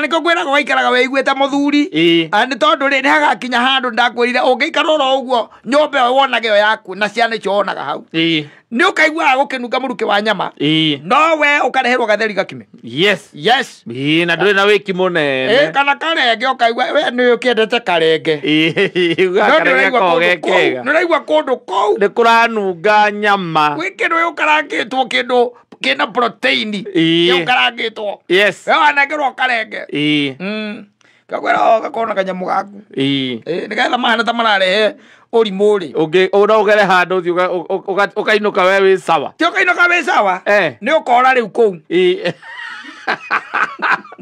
Na nĩkĩo ngwĩraga waikaraga wĩiguĩte mũthuri. Ah, nĩ tondũ rĩ, nĩ hagakinya handũ ndakwĩrire ũngĩikara oro ũguo nyũmba ĩyo wonaga ĩyo yaku na ciana icio wonaga hau, nĩ ũkaiguaga gũkĩnunga mũrukĩ wa nyama, no we ũkareherwo gatheri gakime. Yes. Na ndũrĩ na wĩki mũnene. Kana karenge, ũkaigua we nĩ ũkĩendete karenge. Ugaga No karenge nĩũraigua gakoragwo kũndũ ge kũu, kega. nĩũraigua kũndũ kũu nĩ kũranunga nyama. Gwĩ kĩndũ gĩũkarangĩtwo, kĩndũ kĩna proteini gĩũkarangĩtwo. We wanengerwo karenge. Kakwĩra gakorwo na kanyamũ gaku. Nĩgetha mahana ta mararehe ũrimũ rĩ. Ũngĩ no ũgere handũ ũthiĩ ũkainũka we wĩ sawa. Ti ũkainũka wĩ sawa. Nĩ ũkora rĩu kũu.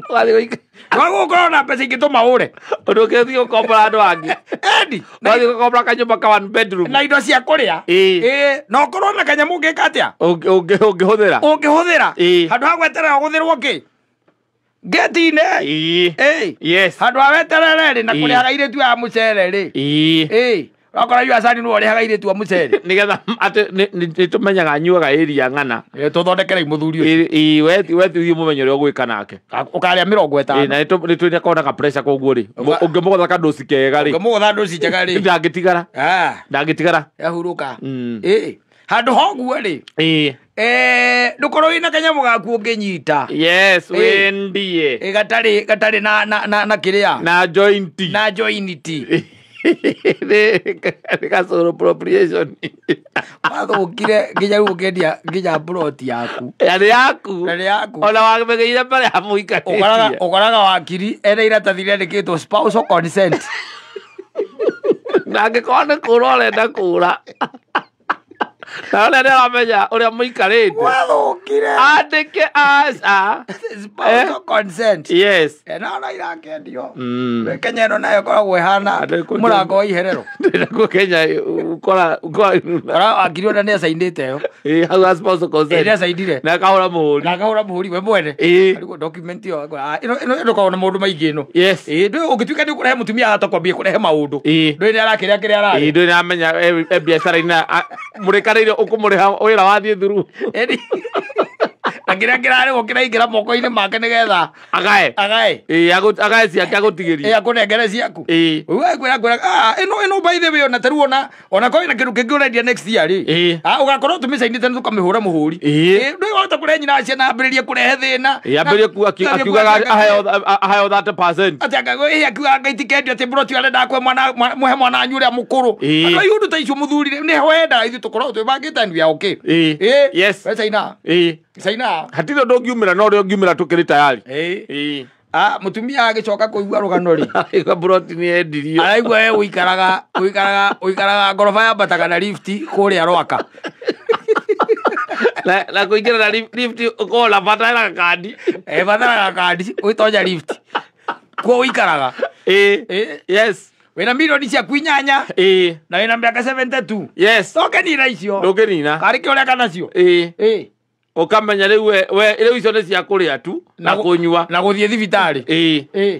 Ũgathiĩ Wagũkorwo na mbeca ingĩtũma ũre. Ũndũ ũngĩ ũthiĩ gũkombora andũ angĩ. Endi. Ũgathiĩ gũkombora kanyũmba ka one bedroom. Na indo cia kũrĩa. Na ũkorwo na kanyamũ ũngĩka atĩa? Ũngĩhũthĩra. Ũngĩhũthĩra. Handũ ha gweterera ũgũthĩrwo kĩ? Ngeti-inĩ. Handũ ha weterere rĩ, na kũrĩhaga airĩtu aya mũcere rĩ. Ũrakora yu acani nĩwe ũrĩhaga airĩtu a mũcere. Nĩgetha atĩ nĩ tũmenyaga anyuaga ĩria ng'ana. Tũthondekere mũthuri ũcio. We thiĩ mũmenye ũrĩa ũgwĩka nake. Ũkarĩa mĩrongo ĩtano. Na nĩ twĩna ka pressure koguo rĩ. Ũngĩmũgũtha kandũci kega rĩ. Ũngĩmũgũtha ndũci njega rĩ. Ndangĩtigara. Ndangĩtigara. Ahurũka. Handũ ha ũguo rĩ. Ndũkorwo wĩna kanyamũ gaku ũngĩnyita. Yes, wendie. Gatarĩ na kĩrĩa. Na joint. Na joint. Nĩ ka appropriation. Wathũkire nginya rĩu ũkĩendia nginya plot yaku. Ya nĩ yaku. Na nĩ yaku. Ona wamĩgĩire mbere ya mũikarĩtie. Ũkoraga wakiri ena iratathi rĩandĩkĩtwo spousal consent. Na angĩkorwo nĩ kũra ũrenda kũra. Na ũrĩa nĩaramenya ũrĩa mũikarĩte. Wathũkire. Andĩke aca. Spousal consent. Yes. Na ona irakendio. Kenya ĩno nayo ĩkoragwo ĩhana Andũ kũ- mũrango wa iherero. Ndĩna kũ Kenya ukora ukora. Ora wakiri ona nĩacainĩte ĩyo. Hau ha spousal consent. Nĩacainire. Na akahũra mũhũri. Na akahũra mũhũri we mwene. Arigwo document ĩyo akora, ĩno ĩno ĩkoragwo na maũndũ maingĩ ĩno. Ndũĩ ũngĩtuĩka nĩ ũkũrehe mũtumia hata kwambia kũrehe maũndũ. Ndũĩ nĩ arakĩrĩa kĩrĩa ararĩa. Ndũĩ nĩaramenya e biacara-inĩ mũrĩkanĩire ũkũmũrĩha wĩra wathiĩ through. Ĩni. Na kĩrĩa kĩrarĩhwo kĩraingĩra moko-inĩ make nĩgetha Agae. Agae. Agae ciake agũtigĩrie. Akũnengere ciaku. Ũguo ngwĩra ngwĩra, ĩno by the way, ona tarĩu ona korwo ĩna kĩndũ kĩngĩ ũrendia next year rĩ. Ũgakorwo tũmĩcainĩte nĩ tũkamĩhũra mũhũri. Ndũĩ wahota kũrehe nyina wa ciana ambĩrĩrie kũrehe thĩna. Ambĩrĩrie akiugaga aheo 30%. Atĩ anga, akiugaga Ngai tikendio atĩ mburoti arenda kũhe mwana, mũhe mwana wanyu ũrĩa mũkũrũ. Andũ acio ũndũ ta icio mũthuri rĩ, nĩho wendaga ithuĩ tũkorwo twĩbangĩte and we are okay. Yes. We China. China. Hatirĩ ũndũ ũngiumĩra na ũrĩa ũngiumĩra tũkĩrĩ tayari. Mũtumia agĩcoka kũigua rũgano rĩ. Araigua mburoti nĩ yendirio. Araigua we ũikaraga ngoroba yambataga na lift kũrĩa Rwaka. Na kũingĩra na lift ũkoragwo na batara kandi. Batara kandi, ũgĩtonya lift. Kuo ũikaraga. Yes. Wĩna milioni ciaku inyanya. Na wĩna mĩaka 72. Yes. Ndũngĩnina icio. Ndũngĩnina. Karĩ kĩ ũreka nacio? Ũkamenya rĩu we rĩu icio nĩ cia kũrĩa tu na kũnyua. Na gũthiĩ thibitarĩ.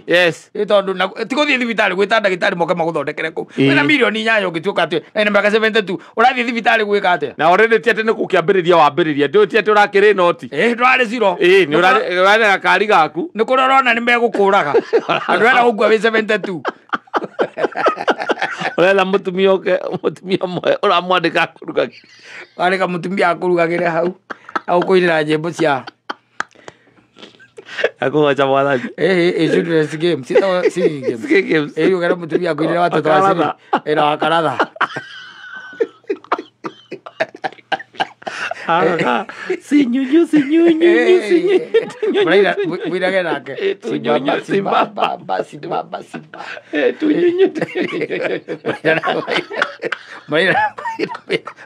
Yes. Tondũ ti gũthiĩ thibitarĩ, gwĩta ndagĩtarĩ moke magũthondekere kũu. Wĩna milioni inyanya ũngĩtuĩka atĩ na wĩna mĩaka 72, ũrathiĩ thibitarĩ gwĩka atĩa? Na already ti atĩ nĩ gũkĩambĩrĩria wambĩrĩria, ndũĩ ti atĩ ũrakĩrĩ noti. Ndũrarĩ zero. Nĩ ũrarĩ na gakari gaku. Nĩ kũrĩa ũrona nĩ megũkũraga. Andũ ena gũkua wĩ 72. Ũretha mũtumia ũke, mũtumia ũmwe ũramwandĩka akũrugagĩre. Wandĩka mũtumia akũrugagĩre hau. Agũkũinĩra nyĩmbo cia Akũgoca mwathani. Children's games. Ciĩtagwo singing games. Singing games. Ũkera mũtumia akũinĩre watoto wa Wakaratha. singing. Na wakaratha. Sinyunyu, sinyunyu, sinyunyu. Mũraina, mũinage nake. Tunyunyu, Simba, simba, simba, simba. Tunyunyu. Mũraina,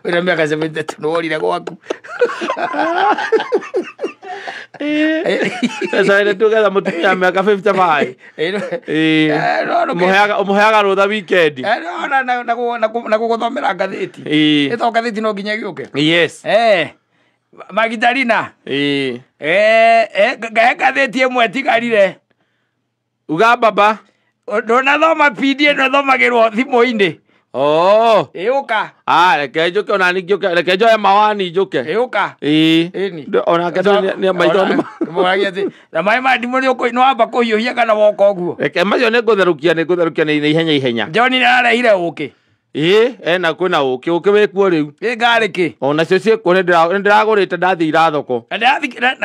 wĩna mĩaka 72 nĩworire gwaku. Sasa ile tugetha mũtumia wa mĩaka 55. Ũmũheaga rũtha weekend. No, na gũgũthomera ngathĩti. Ĩto ngathĩti no nginya ĩgĩũke. Yes. Magdalena. Ngahe ngathĩti ĩmwe ĩtigarire. Uga baba. Ndũnathoma PD ĩno ĩthomagĩrwo thimũ-inĩ. Oh. Ĩũka. Ah, reke njũke ona ni njũke, reke njoe mawani njũke. Ĩũka. Ĩĩ. Ĩni. Onake nĩ maitho nĩ Mũragia atĩ na maĩ ma ndimũ nĩ wamba kũhiũhia kana woka ũguo. Reke macio nĩ ngũtherũkia nĩ ihenya ihenya. John nĩ ararehire ũkĩ. Ĩĩ, ena kwĩna ũkĩ, ũkĩ wĩkuo rĩu. Ĩ ngarĩ kĩ? Ona cio ciĩkuo nĩ ndĩragũrĩte ndathiĩ ira thoko. Na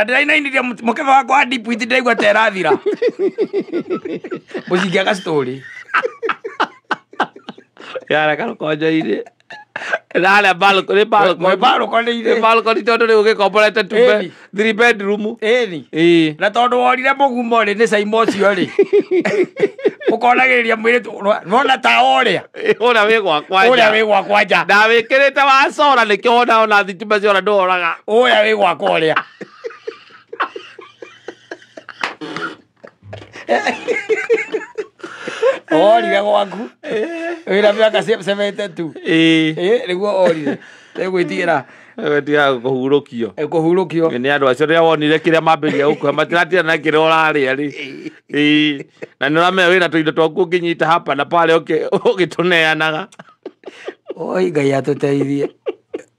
ndĩrainainirie mũkebe wakwa wa deep wheat ndĩraigua ta ĩrathira. Mũcingĩaga story. Yara karũkonjo-inĩ. Ndarĩa balcony, balcony. Balcony-inĩ. Balcony tondũ rĩu ũgĩkomborete two 3 bedroom. Ĩni. Ĩĩ. Na tondũ worire mũgumo rĩ nĩ caima ũcio rĩ. Ũkonagĩrĩria mwĩrĩ nona ta ũrĩa. Ũrĩa wĩ gwakwa nja. Ũrĩa wĩ gwakwa nja. Ndawĩkĩrĩte wa cora nĩkĩo wona ona thitima ciora ndũhoraga. Ũrĩa wĩ gwakwa ũrĩa. Orire gwaku. Wĩna mĩaka 72. Ĩĩ. Nĩguo orire. Nĩgwĩtigĩra. Gwĩtigĩra kũhurũkio. Kũhurũkio. Nĩ andũ acio rĩrĩa wonire kĩrĩa mambĩrĩria gũkũhe matiratigana na kĩrĩa ũrarĩa rĩ. Ĩĩ. Na nĩ ũramenya wĩna tũindo twaku ũngĩnyita hapa na pale ũgĩtũneanaga. Oi Ngai atũteithie.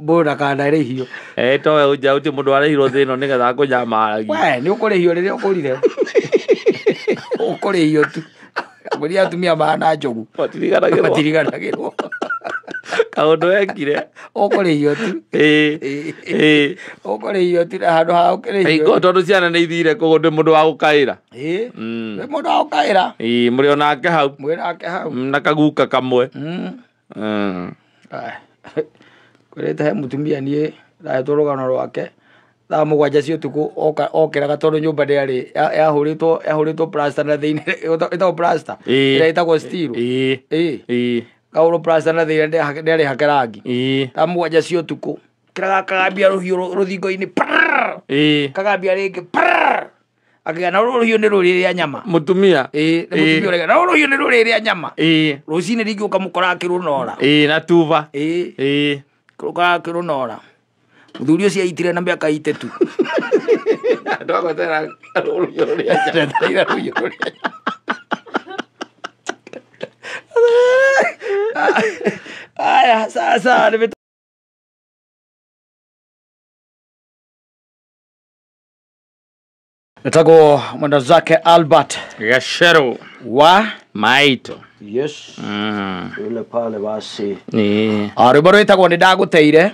Mũndũ ndakanarĩhio. Towe ũnja ũti mũndũ arĩhirwo thĩ ĩno nĩgetha akũnyamaragie. We nĩ ũkũrĩhio rĩrĩa ũkũrire. Ũkũrĩhio tu. Ngwĩria atumia mahana njogu. Matiriganagĩrwo. Matiriganagĩrwo. Kaũndũ wekire. Ũkũrĩhio tu. Ĩĩ. Ũkũrĩhio tu na handũ ha ũkĩrĩhio. Ĩĩ tondũ ciana nĩ ithire kũu ndĩ mũndũ wa gũkaĩra. Ĩĩ. Ndĩ mũndũ wa gũkaĩra. Ĩĩ mũrĩ onake hau. Mwĩ nake hau. Na kaguka kamwe. Kwĩrĩte he mũtumia niĩ ndahetwo rũgano rwake. Thaa mũgwanja cia ũtukũ okĩraga tondũ nyũmba ndĩarĩ yahũrĩtwo plaster na thĩinĩ ĩtagwo plaster ĩrĩa ĩtagwo steel. Ĩĩ. Kahũrwo plaster na thĩinĩ ndĩarĩ hake rangi. Thaa mũgwanja cia ũtukũ kĩraga kagambia rũhiũ rũthingo-inĩ prrrr. Kagambia rĩngĩ prrrr. Akĩgĩa na rũhiũ nĩ rũrĩrĩa nyama. Mũtumia. Ĩĩ, nĩ mũtumia ũrĩa na rũhiũ nĩ rũrĩrĩa nyama. Rũcinĩ rĩngĩ ũkamũkora akĩrũnora. Ĩĩ na tuba. Ĩĩ. Ũkora akĩrũnora. Mũthuri ũcio aitire na mĩaka 3. Ndwagwetera rũhiũ rũrĩa nyama. Rũhiũ rũrĩa nyama. Aya, sasa nĩtagwo mwenda zake Albert Gachero wa Maito. Yes. Yule pale basi. Ni. Rwĩmbo rwĩtagwo nĩ ndagũteire.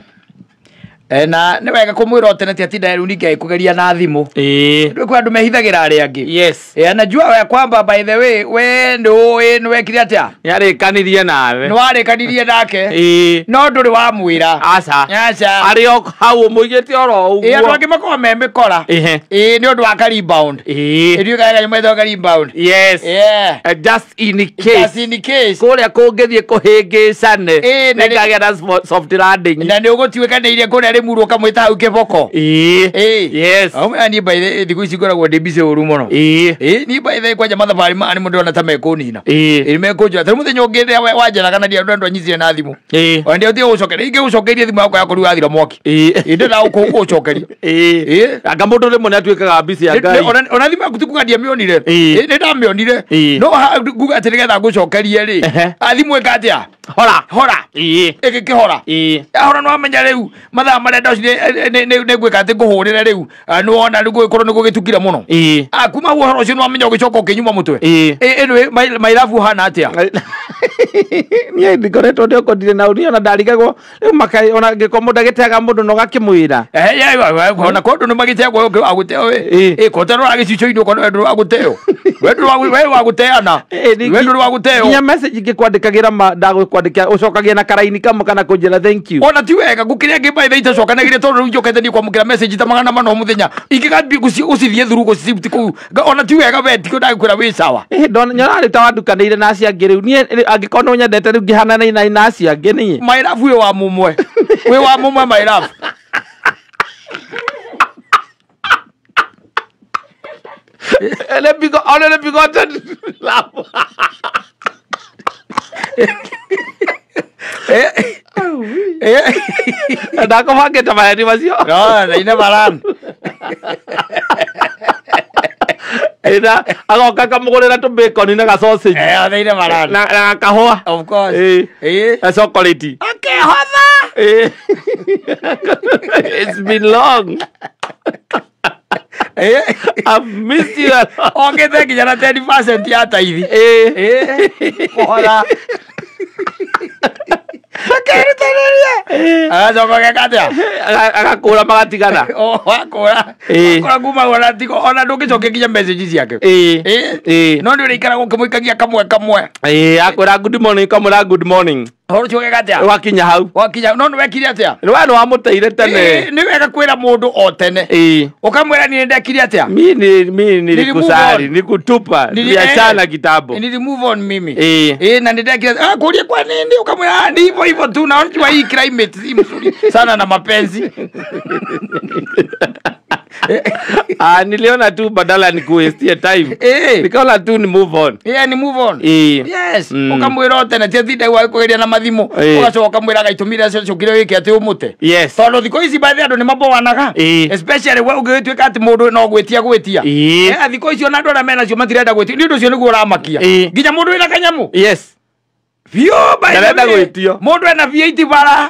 Na nĩ wega kũmwĩra ũtene ti atinda rĩu ningĩ agĩkũgeria na thimũ. Ĩĩ. Rĩu kwĩ andũ mehithagĩra arĩa angĩ. Yes. Anajua ya kwamba by the way we nĩ ũĩ nĩ wekire atĩa? Nĩarĩkanirie nawe. Nĩ warĩkanirie nake. Ĩĩ. No ndũrĩ wamwĩra. Aca. Aca. Arĩ o hau ũmũigĩte oro ũguo. Ĩĩ andũ angĩ makoragwo me mĩkora. Ĩĩ nĩ ũndũ wa ka rebound. Ĩĩ. Ĩĩ ndiũĩ kana kanyamũ ka rebound. Yes. Yeah. Just in case. Just in case. Kũrĩa kũngĩthiĩ kũhĩngĩcane. Ĩĩ nĩngagĩa na soft landing. Na nĩ ũgũtuĩka nĩ iria kũrĩa rĩmuru ũkamwĩta hau kĩboko. Ĩĩ. Ĩĩ. Yes. Niĩ by the thikũ ici ngoragwo ndĩ busy ũru mũno. Ĩĩ. Ĩĩ niĩ by the kwanja mathabarĩ maya nĩ mũndũ ndĩrona ta mekũnina. Ĩĩ. Ĩĩ mekũnjoya. Ta rĩu mũthenya ũngĩ rĩrĩa wanjaraga na ndiarĩ ndwanyitire na thimũ. Ĩĩ. Ona ndiahotire gũcokeria. Ingĩgũcokeirie thimũ yakwa yakorirwo yathira mwaki. Ĩĩ. Ĩĩ ndĩrenda gũgũcokeria. Ĩĩ. Ĩĩ. Anga mũndũ rĩmwe nĩatuĩkaga busy ya Ngai. Ona thimũ yaku ti kuga ndiamĩonire. Ĩĩ. Ĩĩ nĩndamĩonire. Ĩĩ. No nguga atĩ nĩgetha ngũcokerie rĩ. Thimũ ĩka atĩa? Hora. Hora. Ĩĩ. Ĩgĩkĩhora. Ĩĩ. Yahora nĩ wamenya rĩu mathaa marĩa ndocire nĩ ngwĩka atĩ ngũhũrĩre rĩu nĩ wona rĩu gũgĩkorwo nĩ gũgĩtukire mũno. Ĩĩ. Kuma hau ũhoro ũcio nĩ wamenya ũgĩcoka ũkĩnyuma mũtwe. Ĩĩ. Ĩĩ my love ũhana atĩa? Niĩ ndikoretwo ndĩ ũkondire na niĩ ona ndarigagwo rĩu makai ona angĩkorwo mũndũ agĩteaga mũndũ na ũgakĩmwĩra. Ona korwo andũ nĩ magĩteagwo agũteo Ĩĩ. ĩ korwo ũtarora gĩcicio-inĩ ũkona we ndũrĩ wa gũteo. We ndũrĩ we wa gũteana. We ndũrĩ wa gũteo. Nginya message ingĩkwandĩkagĩra ndagũkwandĩkĩra ũcokagia na karaini kamwe kana kũnjĩra thank you. Ona ti wega gũkĩrĩa angĩ by the itacokanagĩria tondũ rĩu njokete niĩ kwamũkĩra message ta 400 o mũthenya ingĩgathiĩ gũcithiĩ through gũcisift kũu ona ti wega we tikũ ndagĩkwĩra wĩ sawa. Nyonaga rĩu ta wandukanĩire na acio angĩ rĩu niĩ angĩkorwo nĩ ũnyendete rĩu ngĩhananaine na acio angĩ niĩ. My love wĩ wa mũmwe. Wĩ wa mũmwe my love. Only begotten love. Ndakũbangĩte maheni macio. No, I never run. Ĩna agoka akamũgũrĩra tũbacon na ga sausage. Otheire marani. Na kahũa. Of course. Na chocolate. Akĩhotha. It's been long. I've missed you a lot. Okĩte nginya na 10% ya taithi. Kũhotha. Akerutanĩria. Agacoka geka atĩa? Agakũra magatigana. Wakũra. Wakũra kuma ona tigo ona ndũngĩcokia nginya message ciake. No nĩ ũrĩikaraga ũkĩmũikagia kamwe kamwe. Akwĩra good morning, kamwĩra good morning. Ũhoro ũcio ũgeka atĩa? Wakinya hau. Wakinya no nĩ wekire atĩa? Nĩ we nĩ wamũteire tene. Nĩ wega kwĩra mũndũ o tene. Ũkamwĩra niĩ ndekire atĩa? Mimi nilikusali, nikutupa, niliachana kitambo. Nili move on mimi. Na ndekire kuria kwa nini? Ukamwĩra ni hivyo hivyo tu, na unajua hii climate si mzuri sana na mapenzi. Niliona tu badala nikuwastie time. Nikaona tu ni move on. Ni move on. Yes. Ukamwĩra tene ti thinde gwa kugeria na mathimu. Ugacoka ukamwĩra gaitumire cukire wike ati umute. Yes. Tondu thikũ ici bathi andu ni maboanaga. Especially we ũngĩgĩtuĩka atĩ mũndũ no gwĩtia gwĩtia. Thikũ ici ona andũ arĩa menacio matirenda gwĩtia. Nĩ ũndũ ũcio nĩguo ũramakia. Nginya mũndũ wĩna kanyamũ. Yes. Biũ by the way. Mũndũ ena V8 bara.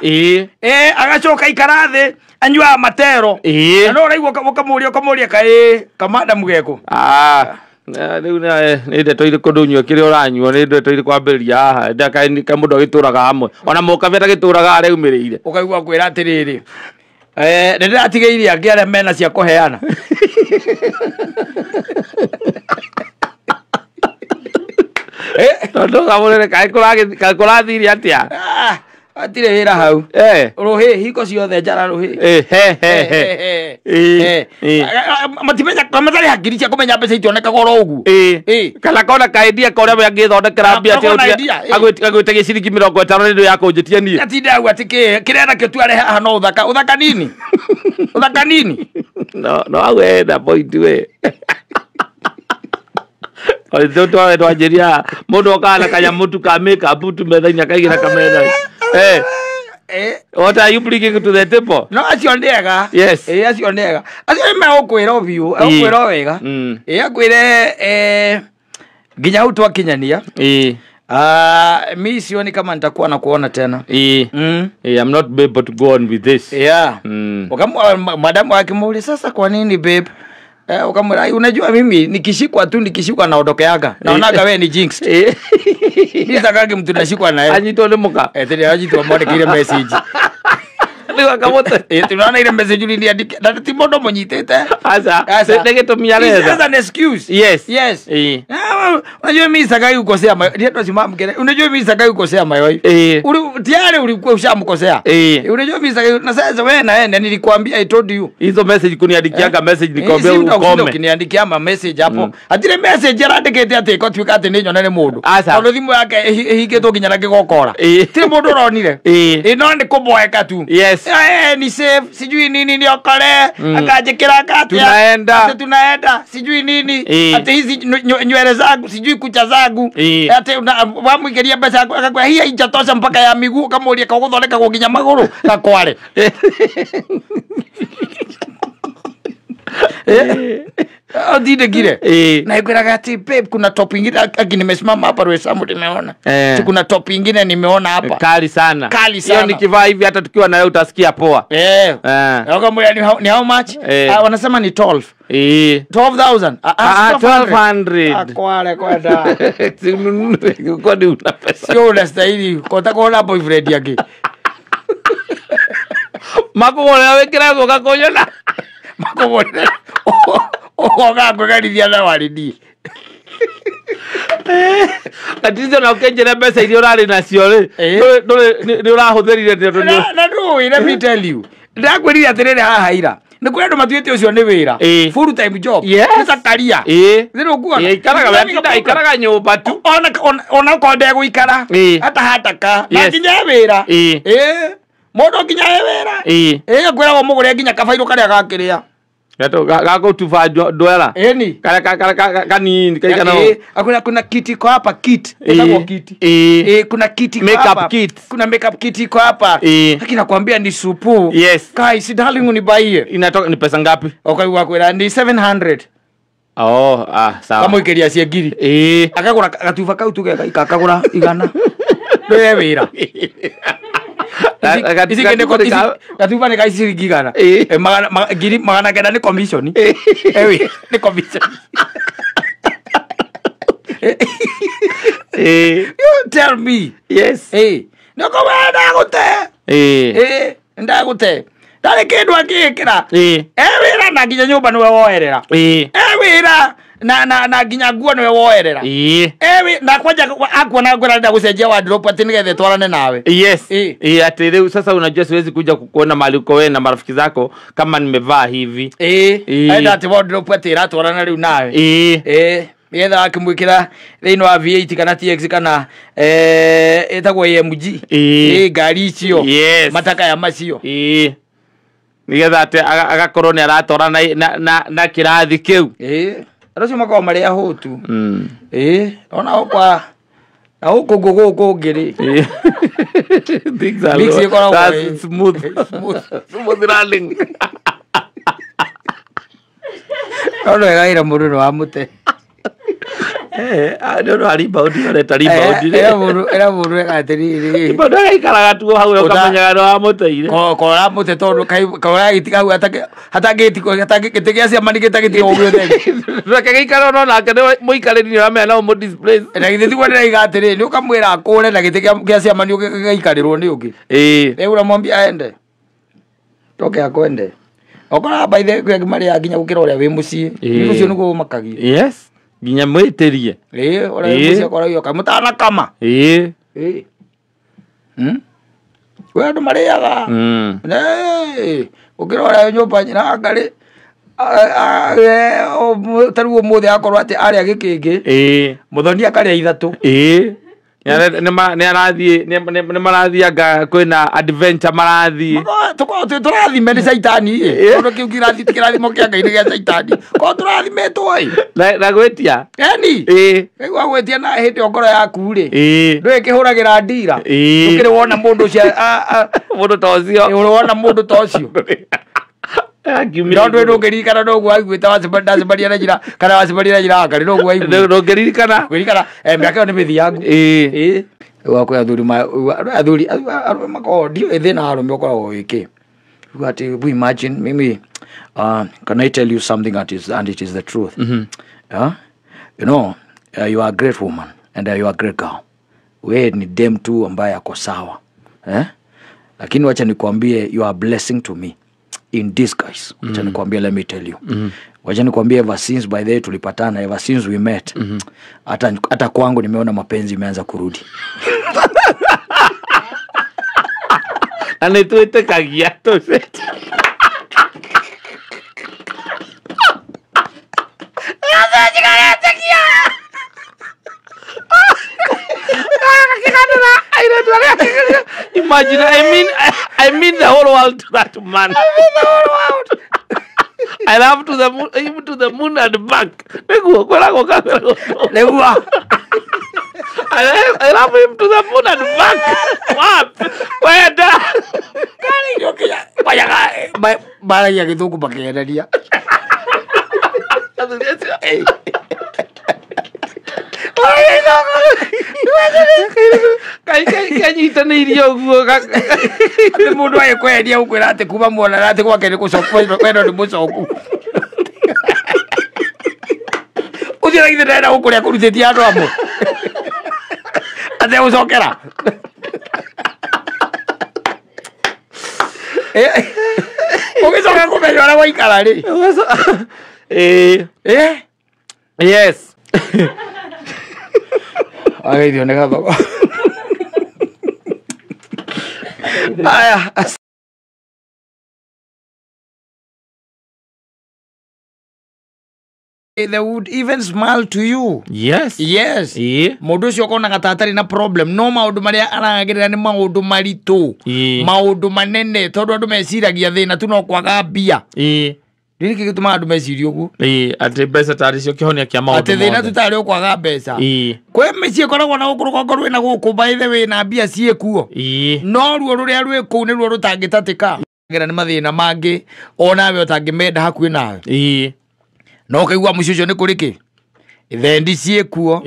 Agacoka ikara thĩ anyuaga matero. Na no ũraigua ũkamũria kaĩ kamanda mũgeko. Rĩu nĩ ndeto irĩkũ ndũnyua kĩrĩa ũranyua, nĩ ndeto irĩkũ kwambĩrĩria haha ka mũndũ agĩtũraga hamwe ona mũkabi atagĩtũraga harĩa aumĩrĩire. Ũkaigua kwĩra atĩrĩrĩ, nĩ ndĩratigĩirie angĩ arĩa mena cia kũheana. Tondũ kamũrĩre kaĩ kũrathirie atĩa? Hatirĩ wĩra hau. Rũhĩ hingo ciothe njara rũhĩ. Matimenya matarĩ hakiri cia kũmenya mbeca itionekaga oro ũguo. Kana kona kaendia korĩa we angĩthondekera mbia agwĩtagia ciringi 50 nĩ ũndũ ya kũnjĩtia niĩ. Atinda hau atĩ kĩ kĩrĩa nakĩo tu arehe haha no ũthaka. Ũthaka nini? Ũthaka nini? No hau hena point we. Orĩtũ twanjĩria mũndũ okaga na kanyamũ tu ka makeup tu metha-inĩ akaigĩra kametha. What are you bringing to the table? No, acio nĩ ega. Yes. Acio nĩ ega. Acio nĩ megũkwĩra ũbiũ, egũkwĩra wega. Akwĩre nginya hau twakinyania. Mi sioni kama nitakuwa na kuona tena. I'm not able to go on with this. Yeah. Madamu akimuuliza sasa kwa nini babe? Ukamwambia unajua mimi nikishikwa tu nikishikwa naondokeaga. Naonaga wewe ni jinx. Ni sakagi mtu nashikwa naye. Anyitwo nĩ mũka. Tena anyitwo mwandĩkĩire message. Rĩu akamũte. Tunaona ile message uliniandikia. Na ti mũndũ mũnyitĩte. Aca. Nĩ gĩtũmi aretha. It's an excuse. Yes. Yes. Unajua mimi sakai kukosea mayo. Ndio simama mkere. Unajua mimi sakai kukosea mayo. Tayari ulikuwa ushamkosea. Unajua mimi sakai na sasa wewe na yeye nilikwambia I told you. Hizo message kuniandikiaga message nikwambia ukome. Ukiniandikia ma message hapo. Atire message arandikite ati ko tuika ati ni nyone ni mundu. Tondu thimu yake ihingĩtwo nginya na kĩgokora. Tire mundu uronire. No ni kũboeka tu. Yes. Ni safe sijui nini ni okore akajikira katia tunaenda tunaenda sijui nini ati hizi nywele zangu sijui kucha zangu ati wamwikiria mbeca akakwira hii haijatosha mpaka ya miguu kamuria kaguthondeka nginya maguru gakware. Odidegire. Na ikwiraga ati babe kuna top ingine aki nimesimama hapa Roysambu nimeona. Kuna top ingine nimeona hapa. Kali sana. Kali sana. Hiyo nikivaa hivi hata tukiwa na wewe utasikia poa. Wakamwambia ni how much? Wanasema ni 12. 12,000. 1200. Akware kwenda. Kwani una pesa? Sio unastahili. Kota kuona boyfriend yake. Makugorera wikira guka kunyona. Makugorera. Oga kwegarithia na waridi. Atizo na ukenjera mbeca iria urari nacio ri nduri urahuthirire na ndui let me tell you ndakwirire atiriri haha ira ni kuri andu matuite ucio ni wira full time job ni Zakaria ni ukuona ikaraga nyumba tu ona uko ndegũikara hata hataka na nginya wira mundu nginya wira akwiragwo mugure nginya kabairũ karia gakiria Gato gago tuva ndwela. Eni. Kala kanini kaigana. Hakuna kuna kiti kwa hapa kit. Itakuwa kiti. Kuna kiti kwa hapa. Makeup kit. Kuna makeup kit iko hapa. Lakini nakwambia ni supu. Yes. Kai si darling unibaie. Inatoka ni pesa ngapi? Okay, wakwira ni 700. Oh, ah, sawa. Kamũikĩria cie ngiri. Ĩĩ. Akagũra gatuba kau tuge akagũra 100. Ndũye wĩra. Gatuba nĩ ka ciringi 100. Ngiri 900 nĩ commission. Ewe, nĩ commission. You tell me. Yes. Nĩ ũkauga ndagũte. Ndagũte. Ndarĩ kĩndũ angĩĩkĩra. Wĩra na nginya nyũmba nĩwe woerera. Wĩra na nginya nguo nĩwe woerera. Na kwanja akuona ngwĩra ndenda gũcenjia wardrobe atĩ nĩgetha ĩtwarane nawe. Yes. Ati leo sasa unajua siwezi kuja kukuona mahali uko wewe na marafiki zako kama nimevaa hivi. Enda ati wardrobe atĩ ĩratwarana rĩu nawe. Nĩgetha akĩmwĩkĩra thĩinĩ wa V8 kana TX kana ĩtagwo AMG. Ngari icio. Mataka ya macio. Nĩgetha atĩ agakorwo nĩ aratwara na kĩrathi kĩu. Andũ acio makoragwo marĩ ahũtu. Ona kwa na gũkũ gũkũ ũngĩ rĩ. Things are smooth. Smooth running. No wega wĩra mũndũ nĩ wa mũte. Nĩ ũndũ wa rebound, ũreta rebound. Ĩra mũndũ eka atĩrĩrĩ. Rebound agaikaraga tu hau ũkamenyaga nĩ wamũteire. Kora mũte tondũ kora gĩtiga hau hatangĩ gĩtĩ gĩa ciama nĩ gĩtagĩtiga ũguo ũtheri. Reke gĩikare ono nake nĩ mũikarĩri nĩ ũramenya no ũmũ-displace. Na githĩ tiguo ndĩraiga atĩrĩ, nĩ ũkamwĩra akũre na gĩtĩ gĩa ciama nĩ gĩgaikarĩrwo nĩ ũngĩ. Rĩu ũramwambia aende. Toke akwende. Okoraga by the way marĩaga nginya gũkĩra ũrĩa wĩ mũciĩ. Nĩ ũcio nĩguo ũmakagia. Yes. Nginya mwĩtĩrie. Ũrĩa wĩ mũciĩ akoragwo oka mũtanakama. Kwĩ andũ marĩaga. Gũkĩra ũrĩa wĩ nyũmba na ngarĩ ta rĩu ũmũthĩ akorwo atĩ arĩa gĩkĩngĩ. Mũthoni akarĩa 3. Nĩ marathiĩ anga kwĩna adventure marathiĩ. Tũkoragwo tũrathime nĩ caitani ĩ. Tondũ kĩu kĩrathimo kĩa Ngai nĩ gĩa caitani. Korwo tũrathimĩtwo ĩ. Na gwĩtia? Eni. Kaigua gwĩtia na hĩndĩ ĩyo ngoro yaku rĩ. Ndũĩ kĩhũragĩra ndira. Ndũkĩrĩ wona mũndũ ũcio Mũndũ ta ũcio. Ũrĩ wona mũndũ ta ũcio. No ndũĩ ndũngĩririkana noguo waiguĩte wacemania na njĩra kana wacemania na njĩra Ngarĩ noguo waiguĩte. Ndũngĩririkana. Ngũririkana mĩaka ĩyo nĩ mĩthiangu. Rĩu kwĩ athuri athuri arũme makoragwo ndiũĩ thĩna wa arũme ũkoragwo wĩ kĩ. Rĩu atĩ we imagine mimi can I tell you something that is and it is the truth. Yeah? You know, you are a great woman and you are a great girl. We ni dem tu ambaye ako sawa. Lakini wacha nikwambie you are a blessing to me. In disguise. Wacha nikwambie, let me tell you. Wacha nikwambie ever since by the way tulipatana, ever since we met. Hata kwangu nimeona mapenzi imeanza kurudi. Na nĩ twĩtĩkagia tũce. Imagine, I mean the whole world to that man. I mean the whole world. I love to the moon, even to the moon and back. Nĩguo kwĩragwo Nĩguo. I love him to the moon and back. What? Wenda. Mayaga maragia gĩthũngũ makĩenderia. Kanyitanĩirie ũguo. Atĩ mũndũ agĩkwendia gũkwĩra atĩ kuma muonana atĩ gwake nĩ gũcoku wendo nĩ mũcoku. Ũcio na githĩ ndarenda gũkũrĩa kũrutĩtie andũ amwe. Ategũcokera. Ũgĩcoka kũmenya ũrĩa waikara rĩ. Yes. Ageithio nĩ gathogo. Aya. They would even smile to you. Yes. Yes. Mũndũ ũcio ũkonaga ta atarĩ na problem no maũndũ marĩa aragerera nĩ maũndũ maritũ. Maũndũ manene tondũ andũ meciragia thĩna tu no kwaga mbia. Nĩ kĩ gĩtũmaga andũ mecirie ũguo? Atĩ mbeca tarĩ cio kĩhonia kĩa maũndũ mothe. Atĩ thĩna tu tarĩ o kwaga mbeca. Kwĩ mĩciĩ ĩkoragwo na gũkũ rũgongo rwĩna gũkũ by the way na mbia ciĩ kuo. No ruo rũrĩa rwĩ kũu nĩruo rũtangĩtatĩka. Nĩ mathĩna mangĩ onawe ũtangĩmenda hakuhĩ nawe. No ũkaigua mũciĩ ũcio nĩ kũrĩ kĩ thendi ciĩkuo.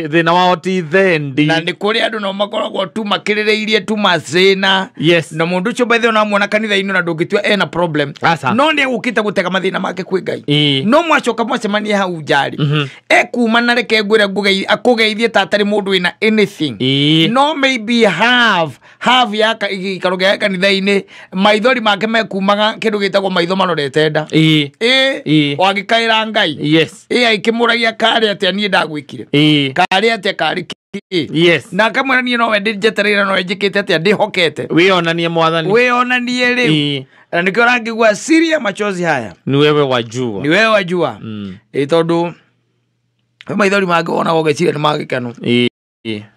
Thĩna wao ti thendi. Na nĩ kũrĩ andũ no makoragwo tu makĩrĩrĩirie tu macĩna. Yes. Na mũndũ ũcio by the way ũnamuona kanitha-inĩ na ndũngĩtua ena problem. Aca. No nĩ egũkĩte gũtega mathĩna make kwĩ Ngai. Ĩĩ. No mwacoka mwacemania hau njarĩ. Ekuma na reke ngwĩre akũgeithie ta atarĩ mũndũ wĩna anything. Ĩĩ. No maybe have ya gĩikaro gĩa kanitha-inĩ maithori make mekumaga kĩndũ gĩtagwo maitho marorete nda. Ĩĩ. Ĩĩ. Ĩĩ. Wagĩkaĩra Ngai. Yes. Ĩĩ aikĩmũragia karĩ atĩa niĩ ndagwĩkire. Ĩĩ. Karĩ atĩa karĩ kĩ. Yes. Na akamwĩra niĩ nowe njetereire nowe njĩkĩte atĩa ndĩhokete. Wĩonanie mwathani. Wĩonanie rĩu. Ĩĩ. Na nĩkĩo ũrangĩgua siri ya machozi haya. Ni wewe wajua. Ni wewe wajua. Ĩĩ tondũ kwĩ maithori mangĩ wonaga ũgeciria nĩ ma gĩkeno. Ĩĩ.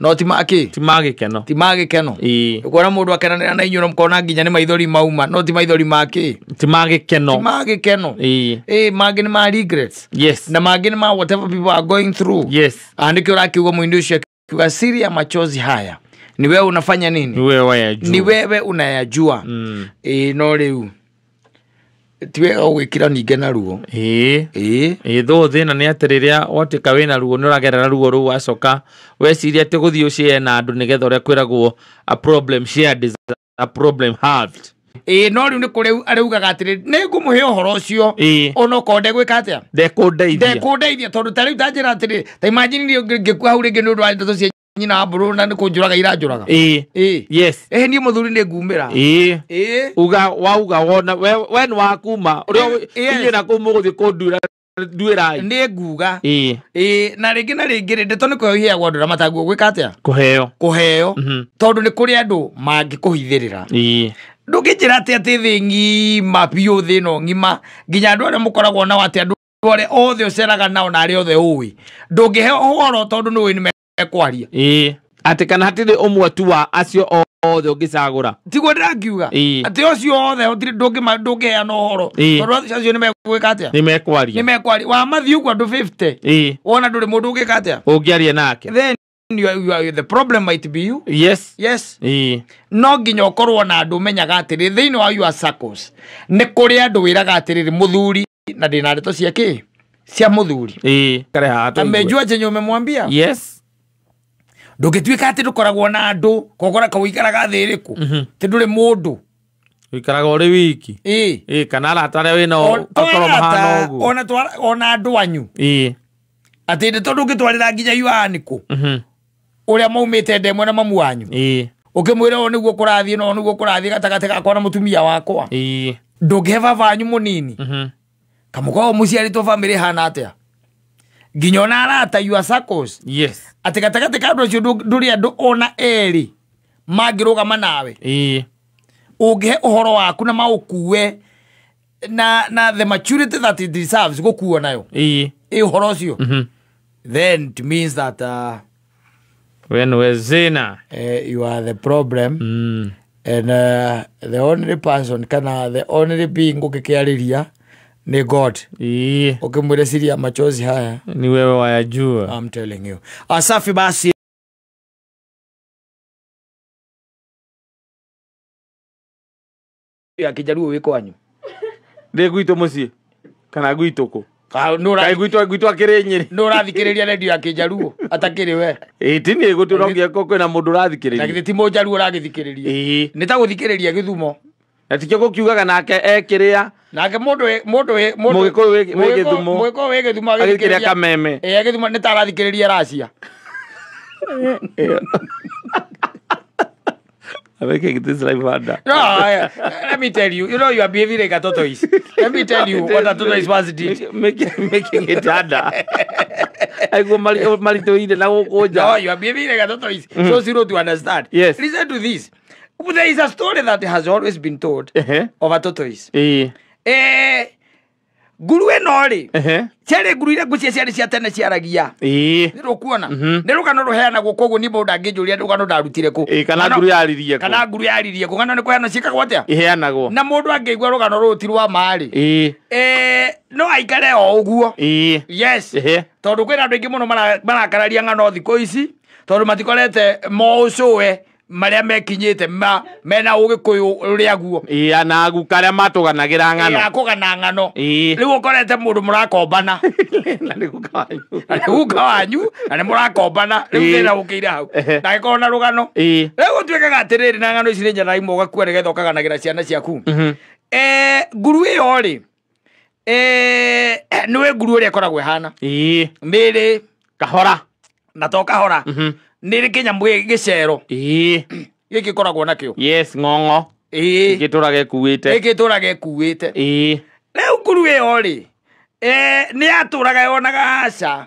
No ti ma kĩ? Ti ma gĩkeno. Ti ma gĩkeno. Ĩĩ. Ũkona mũndũ akenanĩra na inyuĩ na mũkona nginya nĩ maithori mauma no ti maithori ma kĩ? Ti ma gĩkeno. Ti ma gĩkeno. Ĩĩ. Ĩĩ mangĩ nĩ ma regrets. Yes. Na mangĩ nĩ ma whatever people are going through. Yes. Nĩkĩo ũrakiuga mũini ũcio akiuga siri ya machozi haya ni wewe unafanya nini? Ni wewe wayajua. Ni wewe unayajua. Ĩĩ no rĩu ti wega gũgĩkira ningĩ na ruo. Ĩĩ. Ĩĩ. Ĩĩ thũ thĩna nĩ atĩ rĩrĩa watuĩka wĩna ruo nĩ ũragerera ruo rũu wacoka weciria atĩ gũthiĩ ũshare na andũ nĩgetha ũrĩa kwĩragwo a problem shared is a problem halved. Ĩĩ no rĩu nĩ kũrĩ araugaga atĩrĩ nĩ ngũmũhe ũhoro ũcio Ĩĩ. onokorwo ndegwĩka atĩa Ndekũndeithia. ndekũndeithia tondũ ta rĩu ta njĩra atĩrĩ ta imagine niĩ ngĩkua hau rĩngĩ nĩ ũndũ wa ndeto cia nyina wa mbũrũ na nĩ kũnjũraga iranjũraga. Ĩĩ. Ĩĩ. Yes. Ĩhĩ niĩ mũthuri nĩ ngumĩra. Ĩĩ. Ĩĩ. Uga wauga wona we nĩ wakuma ũrĩa Yes. inyuĩ na kũu mũgũthiĩ kũnduĩra nduĩrai. Nĩ nguga. Ĩĩ. Ĩĩ na rĩngĩ na rĩngĩ rĩ ndeto nĩ kũheo iheagwo andũ arĩa mataguo gwĩka atĩa? Kũheo. Kũheo. Tondũ nĩ kũrĩ andũ mangĩkũhithĩrĩra. Ĩĩ. Ndũngĩnjĩra atĩ atĩ thĩ ng'ima biũ thĩ ĩno ng'ima nginya andũ arĩa mũkoragwo nao atĩ andũ arĩa othe ũceraga nao na arĩa othe ũĩ ndũngĩheo ũhoro tondũ nĩ ũĩ nĩ mekwaria. Ĩĩ. Atĩ kana hatirĩ ũmwe tu wa acio othe ũngĩcagũra. Tiguo ndĩrakiuga. Ĩĩ. Atĩ ũcio othe gũtirĩ ndũngĩheana ũhoro. Ĩĩ. Tondũ acio nĩ megwĩka atĩa? Nĩ mekwaria. Nĩ mekwaria. Wamathiĩ ũguo andũ 50. Ĩĩ. Wona ndũrĩ mũndũ ũngĩka atĩa? Ũngĩaria nake. Then you are, the problem might be you. Yes. Yes. Ĩĩ. No nginya ũkorwo na andũ ũmenyaga atĩrĩ thĩinĩ wa your circles nĩ kũrĩ andũ wĩraga atĩrĩrĩ mũthuri na ndĩna ndeto cia kĩ cia mũthuri. Ĩĩ. Kare haha tũigue. Amejua chenye umemwambia. Yes. Ndũngĩtuĩka atĩ ndũkoragwo na andũ kogora kau ikaraga thĩ ĩrĩkũ tĩ ndũrĩ mũndũ. Ũikaraga ũrĩ wiki. Ĩĩ. Ĩĩ kana arata arĩa wĩnao akorwo mahana ũguo. Ona andũ anyu. Ĩĩ. Atĩ ndeto ndũngĩtwarĩra nginya yuanĩkũ ũrĩa maumĩte ndemwe na mamu wanyu. Ĩĩ. Ũkĩmwĩra ũũ nĩguo kũrathiĩ na ũũ nĩguo kũrathiĩ gatagatĩ gakwa na mũtumia wakwa. Ĩĩ. Ndũngĩhe baba wanyu mũnini. Kamũkoragwo mũciarĩtwo bamĩrĩ ĩhana atĩa nginya ona arata your circles. Yes. Atĩ gatagatĩ ka andũ acio ndũrĩ andũ ona erĩ mangĩrũgama nawe. Ĩĩ. Ũngĩhe ũhoro waku na maũkue na the maturity that it deserves gũkuo nayo. Ĩĩ. Ĩ ũhoro ũcio. Then it means that We nĩwe zina. You are the problem. And the only person kana the only being ũngĩkĩarĩria nĩ God. Ĩĩ. Ũkĩmwĩre siri ya machozi haya Ni wewe wayajua. I'm telling you. Asafi basi. Ya Kijaluo wĩ kwanyu? Ndĩ gwitũ mũciĩ kana gwitũ kũ? Ka nĩ Kaĩ gwitũ akĩrĩ Nyĩrĩ? Nĩ ũrathikĩrĩria redio ya Kijaluo atakĩrĩ we? Ĩĩ ti niĩ gũtũ no nginya kwĩna mũndũ Na ũrathikĩrĩria. githĩ ti mũjaluo ũragĩthikĩrĩria? Ĩĩ. Nĩ ta gũthikĩrĩria Gĩthumo. Na tikĩo gũkiugaga nake ekĩrĩa Nake mũndũ mũndũ mũndũ Mũgĩkũyũ wĩ Gĩthumo. Mũgĩkũyũ wĩ Gĩthumo agĩthikĩrĩria Kameme. Ĩĩ Gĩthumo nĩ ta arathikĩrĩria Racia. I'm making this life harder. No, let me tell you, you know you are behaving like a tortoise. Let me tell you what a tortoise once did. Making it harder. Aiguo maritũhire na gũkũ No, nja. you are behaving like a tortoise. So zero to understand. Yes. Listen to this. There is a story that has always been told of a tortoise. Ĩĩ. Nguru ĩno rĩ, Ehe. ciarĩ nguru iria ngũcia ciarĩ cia tene ciaragia. Ĩĩ. Nĩ rũkuona? Nĩ rũgano rũheanagwo koguo niĩ mũndũ ndangĩnjũria rũgano ndarutire kũ. Ĩĩ kana nguru yaririe kũ. Kana nguru yaririe kũ. Ng'ano nĩ kũheanwo ciĩkagwo atĩa? Iheanagwo. Na mũndũ angĩigua rũgano rũrũ ti rwa ma rĩ. Ĩĩ. No aikare o ũguo. Ĩĩ. Yes. Ehe. Tondũ kwĩna andũ aingĩ mũno marakararia ng'ano thikũ ici tondũ matikorete moũcũwe Marĩa mekinyĩte mena ũgĩkũyũ ũrĩa guo. Ĩĩ, na aguka arĩa matũganagĩra ng'ano. Ĩĩ, akũgana ng'ano. Ĩĩ. Rĩu ũkorete mũndũ mũrakombana. Na nĩ guka wanyu. Na nĩ guka wanyu, na nĩ mũrakombana. Rĩu Ĩĩ. thĩna ũkĩire hau. Ehe. Na agĩkorwo na rũgano. Ĩĩ. Rĩu gũtuĩkaga atĩrĩrĩ, na ng'ano ici nĩ njega imwe ũgakua nĩgetha ũkaganagĩra ciana ciaku. Mhm. Nguru ĩyo rĩ, nĩwe nguru ĩrĩa ĩkoragwo ĩhana. Ĩĩ. Nĩrĩ Kahora. Na to kahora. Mhm. Nĩrĩ kĩnyamũ gĩcero. Ĩĩ. Gĩkĩ ĩkoragwo nakĩo. Yes, ng'ong'o. Ĩĩ. Gĩtũraga ĩkuĩte. Gĩkĩ ĩtũraga ĩkuĩte. Ĩĩ. Rĩu nguru ĩyo rĩ, nĩ yatũraga yonaga aca.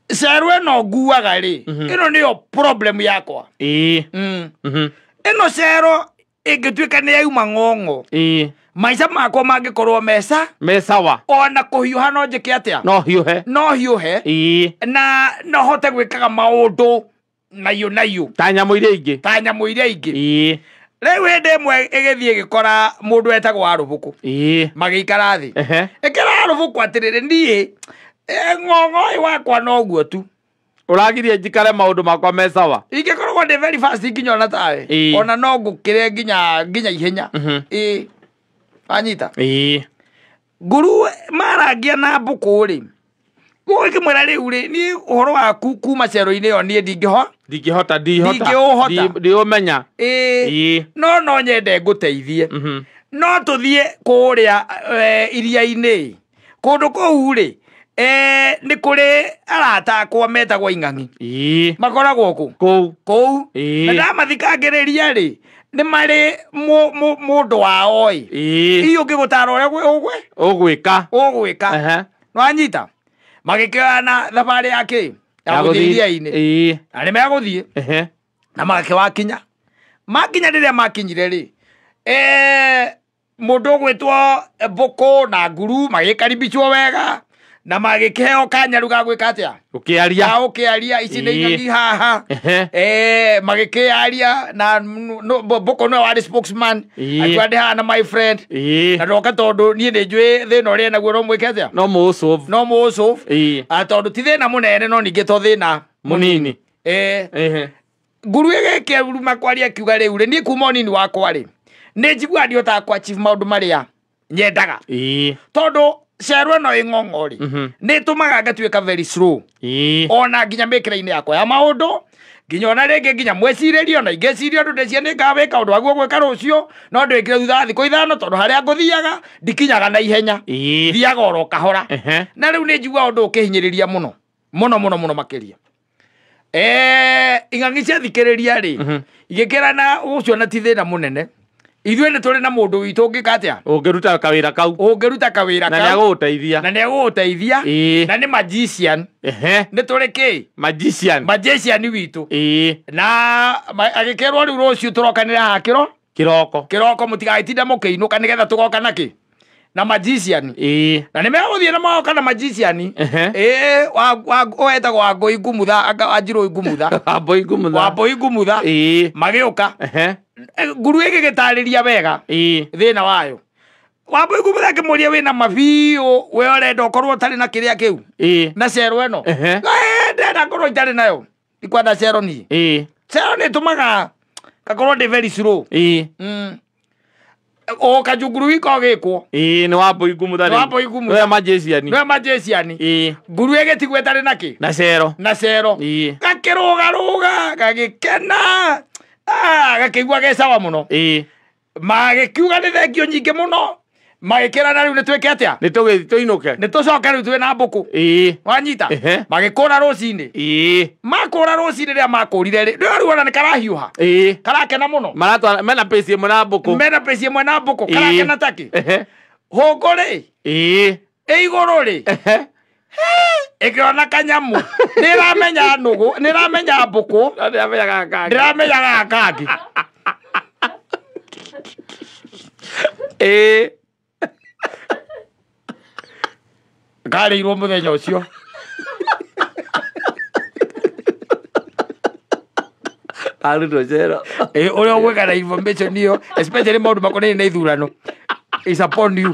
Cero ĩno nguaga rĩ, ĩno nĩyo problem yakwa. Ĩĩ. Mm. Mhm. Ĩno cero ĩngĩtuĩka nĩ yauma ng'ong'o. Ĩĩ. Maica makwa mangĩkorwo mesa. Me sawa. Ona kũhiũha no njĩke atĩa? No hiũhe. No hiũhe. Ĩĩ. Na no hote gwĩkaga maũndũ naiyũ naiyũ. Ta nyamũ iria ingĩ. Ta nyamũ iria ingĩ. Ĩĩ. Rĩu hĩndĩ ĩmwe ĩgĩthiĩ ĩgĩkora mũndũ etagwo Arũbũkũ. Ĩĩ. Magĩikara thĩ. Ehe. Ĩkĩra Arũbũkũ atĩrĩrĩ, niĩ, ng'ong'o ũyũ wakwa noguo tu. Ũragirie njikare maũndũ makwa me sawa. Ingĩkoragwo ndĩ very fast nginya ona tawe. Ĩĩ. Ona no ngũkĩre nginya ihenya. Mhm. Ĩĩ. Wanyita? Ĩĩ. Nguru marangia na mbũkũ rĩ. Ũgĩkĩmwĩra rĩu rĩ, niĩ ũhoro waku kuma cero-inĩ ĩyo niĩ ndingĩho. Ndingĩhota, ndihota. Ndingĩũhota. Ndiũmenya. Ĩĩ. Ĩĩ. No no nyende ngũteithie. Mhm. No tũthiĩ kũrĩa iria-inĩ. Kũndũ kũu rĩ, nĩ kũrĩ arata akwa metagwo ing'ang'i. Ĩĩ. Makoragwo kũ? Kũu. Kũu. Ĩĩ. Na ndamathikangĩrĩria rĩ, nĩ marĩ mũndũ wao ĩ. Ĩĩ. Hihi ũngĩgũtara ũrĩa Ũgwĩka. Ũgwĩka. Ehe. Nĩwanyita? Magĩkĩoyana thabarĩ ya kĩ? Ya Ya gũthiĩ gũthiĩ. iria-inĩ. Ĩĩ. Na nĩ megũthiĩ. Ehe. Na magĩkĩwakinya. Makinya rĩrĩa makinyire rĩ, mũndũ ũgwĩtwo mbũkũ na nguru magĩkaribicwo wega na magĩkĩheo kanyaru ga gwĩka atĩa? Ũkĩaria. Ga ũkĩaria, ici nĩ Ĩĩ. ing'ang'i haha. Ehe. Magĩkĩaria na mbũkũ nĩwe warĩ spokesman. Ĩĩ. Akiuga ndĩ haha na my friend. Ĩĩ. Na ndoka tondũ niĩ nĩ njũĩ thĩna ũrĩa naguo no mwĩke atĩa? No mũũsolve. No mũũsolve. Ĩĩ. Tondũ ti thĩna mũnene no ningĩ to thĩna Mũnini. Ĩĩ. Ehe. Nguru ĩgĩkĩruma kwaria akiuga rĩu rĩ, niĩ kuma ũnini wakwa rĩ, nĩ njiguaga ndihotaga kũ achieve maũndũ marĩa nyendaga. Ĩĩ. Tondũ cero ĩno ĩ ng'ong'o rĩ, Mhm. nĩ ĩtũmaga ngatuĩka very slow. Ĩĩ. Ona nginya mĩkĩra-inĩ yakwa ya maũndũ, nginya ona rĩngĩ nginya mwĩcirĩrie, ona ingĩciria ũndũ ndĩciria nĩ ngawĩka ũndũ waguo gwĩka rũciũ, no ndwĩkire thutha wa thikũ 5 tondũ harĩa ngũthiaga ndikinyaga na ihenya. Ĩĩ. Thiaga oro kahora. Ehe. Na rĩu nĩ njiguaga ũndũ ũkĩhinyĩrĩria mũno. Mũno, mũno, mũno makĩria. Ing'ang'i ciathikĩrĩria rĩ, Mhm. igĩkĩrana ũcio na ti thĩna mũnene. Ithuĩ nĩ tũrĩ na mũndũ witũ ũngĩka atĩa? Ũngĩruta kawĩra kau. Ũngĩruta kawĩra Na kau. nĩegũgũteithia. Na nĩegũgũteithia. Ĩĩ. Na nĩ magician. Ehe. Nĩ tũrĩ kĩ? Magician. Magician witũ. Ĩĩ. Na agĩkĩrwo rĩu rũciũ tũrokanĩre haha kĩro? Kĩroko. Kĩroko mũtigagĩtinde mũkĩinũka nĩgetha tũgoka na kĩ? Na magician. Ĩĩ. Na nĩmegũthiĩ na magoka na magician. Ehe. Ĩĩ, wetagwo Wangũi Ngumutha, anga Wanjirũ Ngumutha. Wambũi Ngumutha. Wambũi Ngumutha. Ĩĩ. Magĩũka. Ehe. Nguru ĩgĩgĩtarĩria wega. Ĩĩ. Thĩna wayo. Wambũi Ngumutha akĩmũria wĩna mabiũ, we ũrenda ũkorwo ũtarĩ na kĩrĩa kĩu. Ĩĩ. Na cero ĩno. Ehe. Ndenda ngorwo itarĩ nayo. Ndikwenda cero niĩ. Ĩĩ. Cero nĩ ĩtũmaga ngakorwo ndĩ very slow. Ĩĩ. O kajunguru wika ũgĩkwo. Ĩĩ, nĩ Wambũi Ngumutha Nĩ rĩu. Wambũi Ngumutha. Nĩwe magician. Nĩwe magician. Ĩĩ. Nguru ĩgĩtigwo ĩtarĩ na kĩ? Na cero. Na cero. Ĩĩ. Gakĩrũgarũga, gagĩkena. Gakĩigua ge sawa mũno. Ĩĩ. Magĩkiuga nĩ thengio nyingĩ mũno. Magĩkĩrana rĩu nĩ twĩke atĩa? Nĩ tũgĩthiĩ tũinũke. Nĩ tũcoke rĩu twĩ na mbũkũ. Ĩĩ. Wanyita? Ehe. Magĩkũra rũcinĩ. Ĩĩ. Makũra rũcinĩ rĩrĩa makũrire rĩ, rĩu ona nĩ karahiũha. Ĩĩ. Karakena mũno. Maratwara mena pace ĩmwe na mbũkũ. Mena pace ĩmwe na mbũkũ. Ĩĩ. Karakena takĩ? Ehe. Hũngũ rĩ? Ĩĩ. Ĩ igũrũ rĩ? Ehe. Ĩkĩona kanyamũ. Nĩ ĩramenya nũgũ, nĩ ĩramenya mbũkũ. No ndĩramenya gaka kangĩ. Ndĩramenya gaka kangĩ. Ĩĩ. Karĩirwo mũthenya ũcio. Arutwo cero. Ĩĩ, ũrĩa ũgwĩka na information ĩyo, especially maũndũ makonainie na ithurano, is upon you.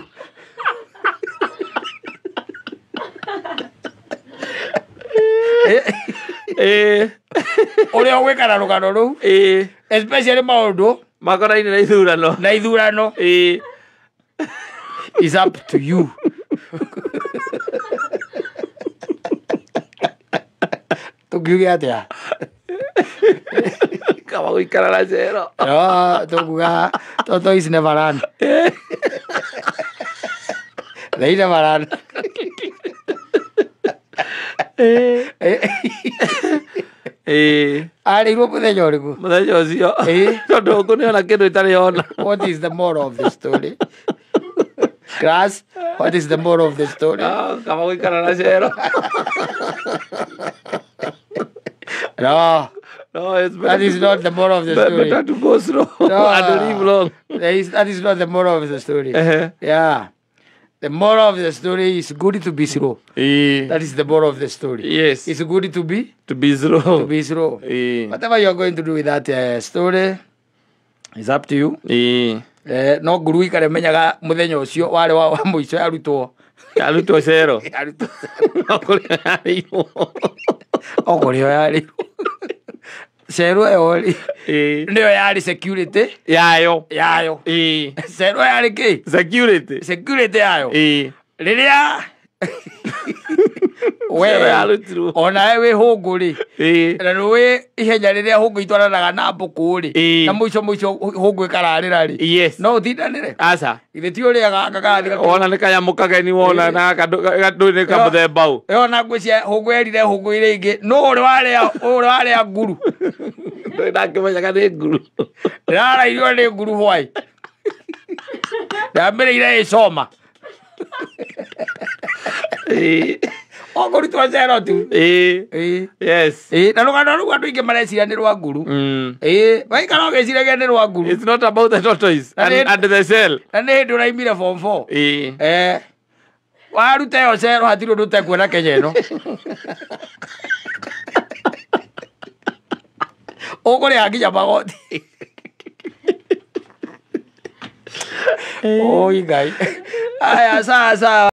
Ĩĩ. Ũrĩa ũgwĩka na rũgano rũu. Especially maũndũ makoraine na ithurano. Na ithurano. Is up to you. Tũngiuge atĩa? Kaba gũikara na cero. No, tũkuga tortoise never run. They never run. Arĩirwo mũthenya ũrĩkũ? Mũthenya ũcio. Tondũ ngũ nĩona kĩndũ ĩtarĩ yona. What is the moral of the story? Class, what is the moral of the story? Kaba gũikara na cero. No. No, it's that is not the moral of the story. Better to go slow no, and live long. That is not the moral of the story. Yeah. The moral of the story is good to be slow. That is the moral of the story. Yes. It's good to be? To be slow. To be slow. Whatever you are going to do with that story is up to you. No nguru ikare menyaga muthenya ucio wari wa muico arutwo. Arutwo cero. Arutwo. No kuri yarĩirwo. O kuri yarĩirwo. Cero ĩyo rĩ nĩyo yarĩ security yayo. Yayo. Cero yarĩ kĩ? Security. Security yayo. Rĩrĩa we yarutirwo onawe wĩ hũngũ rĩ na nĩũĩ ihenya rĩrĩa hũngũ itwaranaga na mbũkũ rĩ na mũico mũico hũngũ ĩkararĩra rĩ no ũtindanĩre. Aca. Githĩ ti ũrĩa gaka karathiĩ wona nĩ kanyamũ kageni wona na gakandũ nĩ kamũthemba ũ. Ĩyo na ngwĩciria hũngũ yerire hũngũ iria ingĩ nũ ũrĩ warĩa nguru. Ndũrĩ ndakĩmenyaga nĩ nguru. Ndĩrarairio nĩ nguru hwai. Ndamĩrĩire ĩcoma. Okũrutwo cero tu. Yes. Na rũgano rũu andũ aingĩ mareciria nĩ rwa nguru. Waikara ũgĩciragia nĩ rwa nguru. It's not about the tortoise and the shell. Na nĩ hĩndĩ ũraimire form 4. Waruta ĩyo cero hatirĩ ũndũ ũtekuona Kenya ĩno. Ũkũrĩha nginya magoti. Oi Ngai. Aya sawa sawa.